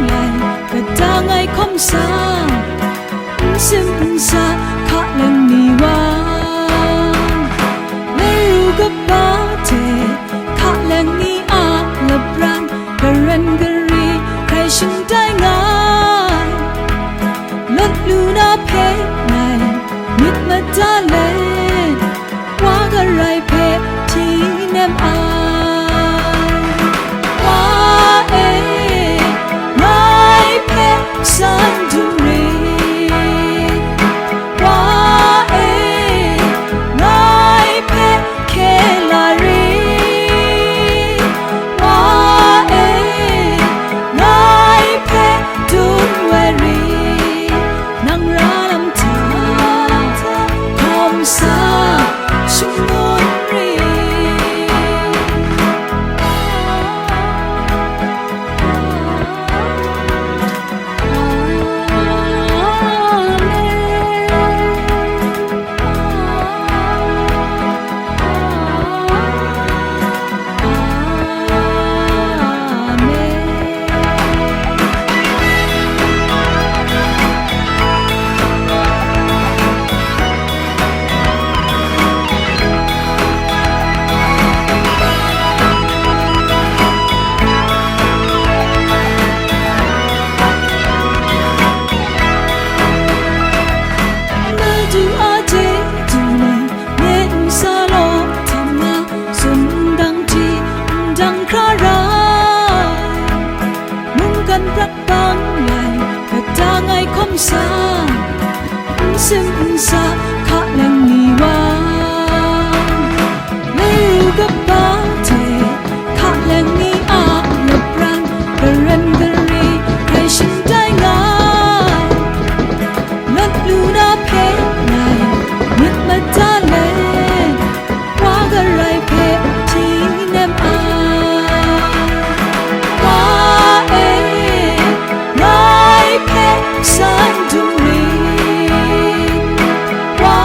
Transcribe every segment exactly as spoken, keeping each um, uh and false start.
Lai, kadang ai hkawm sa, n sim n sa, hka leng ni wa, laru kaba hte, hka leng ni a lapran, karen gari hkrai shingtai nga ai. Lawt lu na hpe ngai myit mada let, Wa garai hpe hti nem ai. Wa e, ngai hpe san dum rit. Wa e, ngai hpe hkye la rit. Wa e, ngai hpe dum wai rit. Nang ra lam hta, hkawm sa, shangun rit. Madu a chyeju ni, nye n sa law htam na, sundang hti ndang hkra rai. Mungkan prat bang lai, kadang ai hkawm sa, n sim n sa, hka leng ni wa. Laru kaba hte, hka leng ni a lapran, karen gari hkrai shingtai nga ai. Lawt lu na hpe ngai myit mada let, Wa garai hpe hti nem ai. Wa e, ngai hpe san dum rit. Wa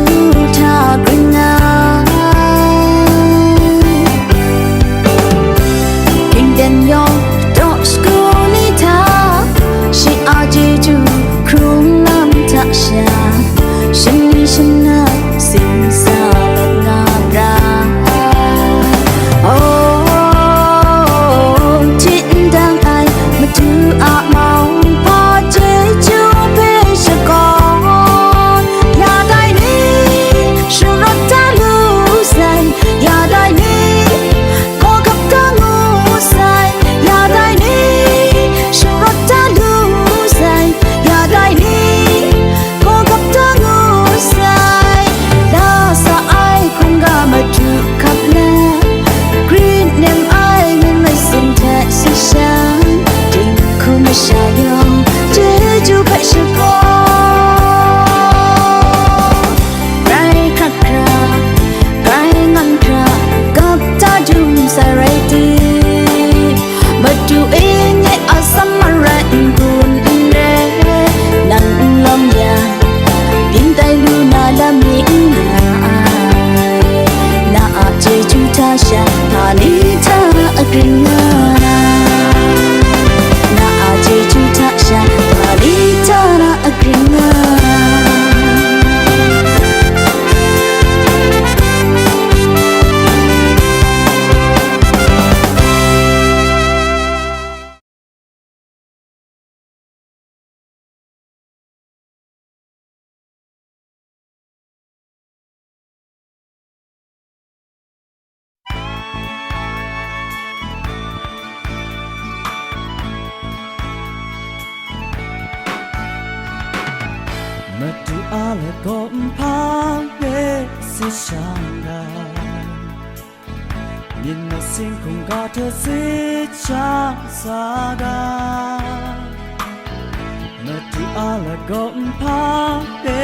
Hta kring ai, King Daniel daw shagu ni hta, shi a chyeju hkrung lam hta sha, shani shana sing sa let nga ra. Oh, hti ndang ai Madu a mau hpa chyeju hpe shakawn, ya dai ni, sharawt da lu sai, ya dai ni, hkawhkam da ngu sai, ya dai ni, sharawt da lu sai, ya dai ni, hkawhkam da ngu sai. La sa ai hkungga Madu hkap na, grit nem ai myen masin hte si sha, dinghku masha yawng chyeju hpe shakawn. Grai hkrat hkra, grai ngan hkra, gap ta dum sai rai tim, Madu e nye a sam marai n-gun n-re, nan n lawm yang, byin tai lu na lam mi n nga ai. Na a chyeju hta sha, htani hta akring nga ai. Na a chyeju hta sha, htani hta na akring nga ai. Madu a lagaw nhpang de sit shang ga, myit masin hkungga hte sit shang sa ga. Madu a lagaw nhpang de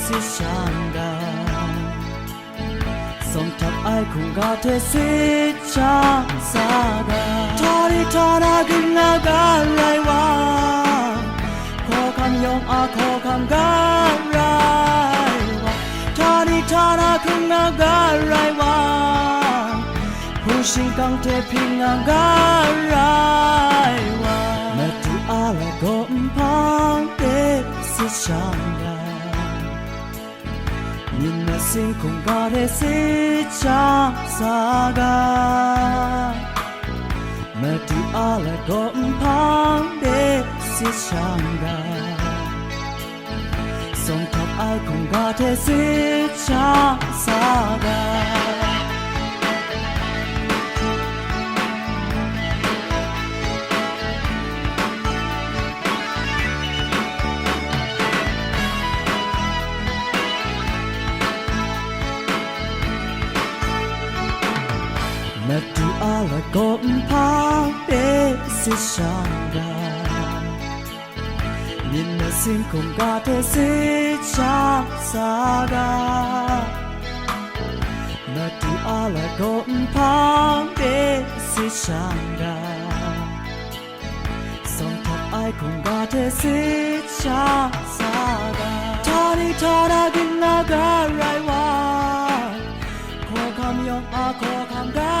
sit shang ga, sawm htap ai hkungga hte sit shang sa ga. Htani htana hkring nga ga rai wa, hkawhkam yawng a hkawhkam ga rai wa, htani htana hkring nga ga rai wa, hpung shingkang hte hpring nga ga rai wa, Madu a lagaw nhpang de sit shang ga, myit masin hkungga hte sit shang sa ga. Madu a lagaw nhpang de sit shang ga, sawm htap ai hkungga hte sit shang sa ga. Madu a lagaw nhpang de sit shang ga, myit masin hkungga hte sit shang sa ga. Madu a lagaw nhpang de sit shang ga, sawm htap ai hkungga hte sit shang sa ga. Htani htana hkring nga ga rai wa, hkawhkam yawng a hkawhkam ga